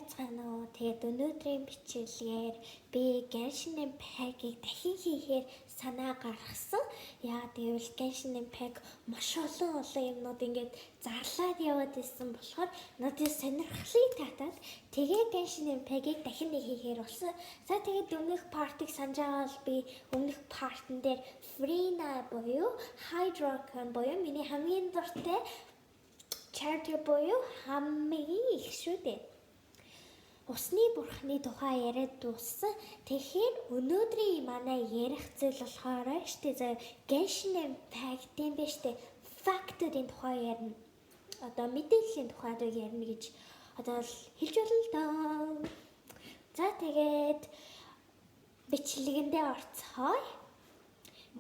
Байцгаана уу? Тэгээд өнөөдрийн бичлэгээр би Genshin Impact-ийг дахин хийхээр санаа гаргасан. Яагаад гэвэл Genshin Impact маш олон олон юмнууд ингээд зарлаад яваад исэн болохоор надад сонирхлыг татаад, тэгээ Genshin Impact-ийг дахин нэг хийхээр болсон. За, тэгээд өмнөх part ыг санаж байгаа бол би өмнөх part ан дээр Furina буюу Hydro Archon буюу миний хамгийн дуртай character буюу хамгийн их шүү дээ, усны бурхны тухай яриад дууссан. Тэгэхээр өнөөдрийн манай ярих зүйл болохоор штэ заяа, Genshin Impact-ийн биш штэ, fact-уудын тухай ярина. Одоо мэдээллийн тухай ярина гэж одоо л хэлж болно л доо. За, тэгээд бичлэгэндээ орцгоё.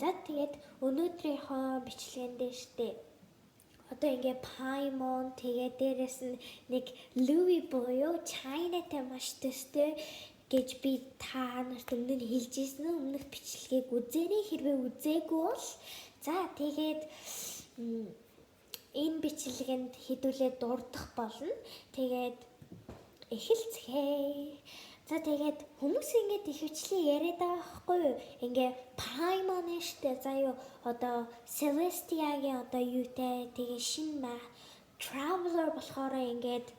За, тэгээд өнөөдрийнхөө бичлэгэндээ штэ, одоо ингээ Paimon, тэгээ дээрэс нь нэг Louis буюу China-тай маш төстэй гэж би та нарт өмнө нь хэлж ирсэн. Өмнөх бичлэгийг үзээрэй, хэрвээ үзээгүй бол. За, тэгээд энэ бичлэгэнд хэдүүлээ дурдах болно. Тэгээд эхэлцгээе. За, тэгээд хүмүүс ингээд ихэвчлэн яриад байгаа байхгүй юу? Ингээ Paimon штэ за юу, одоо Celestia-гийн одоо юутай, тэгээ шинэ Traveler болохоор ингээд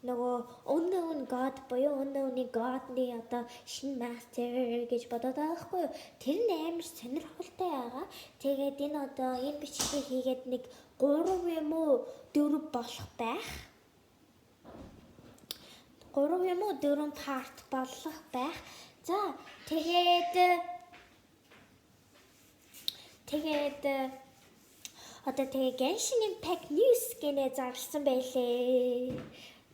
нөгөө unknown god буюу unknown-ы god-ны одоо шинэ master гэж бодоод байгаа байхгүй юу? Тэр нь амар сонирхолтой байгаа. Тэгээд энэ одоо энэ бичлэгийг хийгээд нэг 3 юм уу 4 болох байх. 3 юм уу 4 part болох байх. За, тэгээд одоо тэгээ Genshin Impact News гэнэ зарласан байлээ.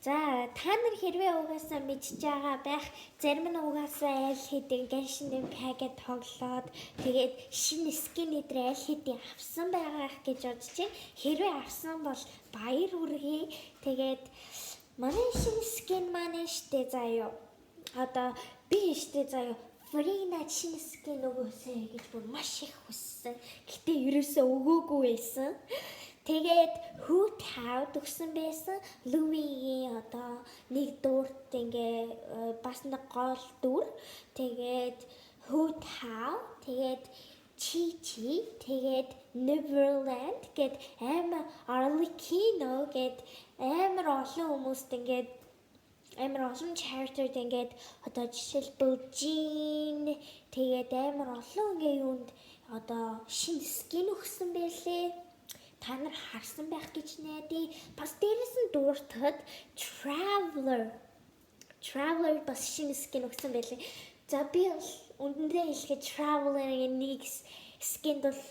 За, та нар хэрвээ угаасаа мэдж байгаа байх. Зарим нь угаасаа аль хэдийн Genshin Impact тоглоод, тэгээд шинэ skin эдэр аль хэдийн авсан байгаа гэж бодож байна. Хэрвээ авсан бол баяр хүргэе. Тэгээд манай шинэ skin маань штэ заа юу. Одоо би штэ заа юу, Furina шинэ skin өгөөсэй гэж бүр маш их хүссэн. Гэтэ ерөөсөө өгөөгүй байсан. Тэгээд Hu Tao өгсөн байсан. Louis-ийн одоо нэг дуурт ингээ бас нэг гол дүр. Тэгээд Hu Tao, тэгээд Qiqi, тэгээд Neverland гэд амар Arlecchino гэд амар олон хүмүүст, ингээд амар олон character, ингээд одоо жишээлбэл Jean, тэгээд амар олон ингээ юунд одоо шинэ skin өгсөн байлээ, та нар харсан байх гэж найдаа. Бас дээрэс нь дуртахад Traveler. Traveler бас шинэ skin өгсөн байлээ. За, би бол үнэндээ хэлэхэд Traveler-ийн нэг skin бол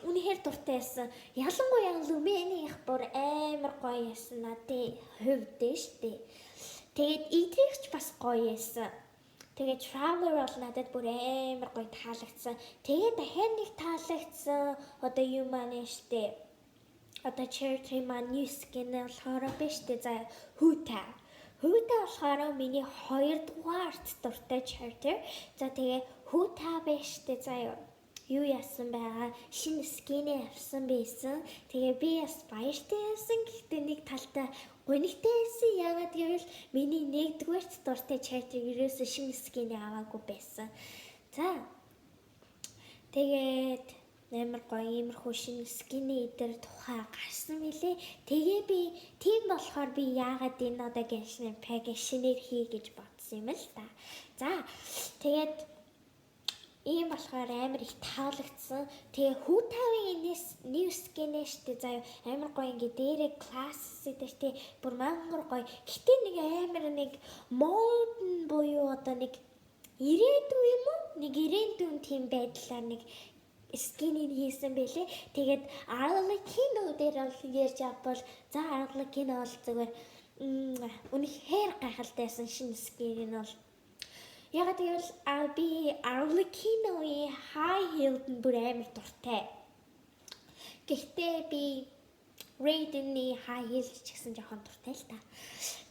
үнэхээр дуртай байсан. Ялангуяа Lumine-ийнх бүр амар гоё ясан надын хувьд дээ штэ. Тэгээд Эдрих ч бас гоё яасан. Тэгээд Traveler бол надад бүр амар гоё таалагдсан. Тэгээд дахиад нэг таалагдсан одоо юм маань штэ, одоо character маань new skin болохоор биш үү? За, Hu Tao. Hu Tao болохоор миний хоёрдугаарт дуртай character. За, тэгээ Hu Tao биш үү? За юу, юу яасан байгаа, шинэ skin ээ авсан байсан. Тэгээ би бас баяртай байсан. Гэхдээ нэг талдаа гунигтай байсан. Яагаад гэвэл миний нэгдүгээрт дуртай character ерөөсөө шинэ skin ээ аваагүй байсан. За, тэгээд амар гоё иймэрхүү шинэ skin ий эдэр тухай гарсан мөлий. Тэгээ би тийм болохоор би яагаад энэ одоо Genshin Impact шинээр хий гэж бодсон юм л та. За, тэгээд ийм болохоор амар их таалагдсан. Тэгээ Hu Tao-ын энэс new skin ээ штэ заяа, амар гоё, ингээ дээрээ class дээр те бүр мангар гоё. Гэтэ нэг амар нэг modern буюу одоо нэг ирээдүй юм уу? Нэг ирээдүйн тийм байдлаар нэг skin ийг хийсэн байлээ. Тэгээд Arlecchino дээр бол ярьж авбал, за, Arlecchino бол зүгээр үнэхээр гайхалтайсан шинэ skin нь бол. Яг гэвэл би Arlecchino-ийн high heel-д нь бүр амар дуртай. Гэхдээ би Raiden-ийн high heel ч гэсэн жоохон дуртай л та.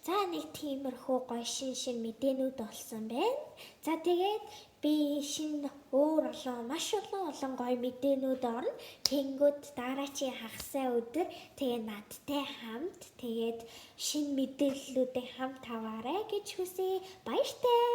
За, нэг тиймэрхүү гоё шин шин мэдээнүүд болсон байна. За, тэгээд би шинэ өөр олон, маш олон олон гоё мэдээнүүд орно. Тэнгүүд дараачийн хагасаа өдөр тэгээ надтай хамт тэгээд шинэ мэдээллүүдээ хамт аваарай гэж хүсье. Баяртай.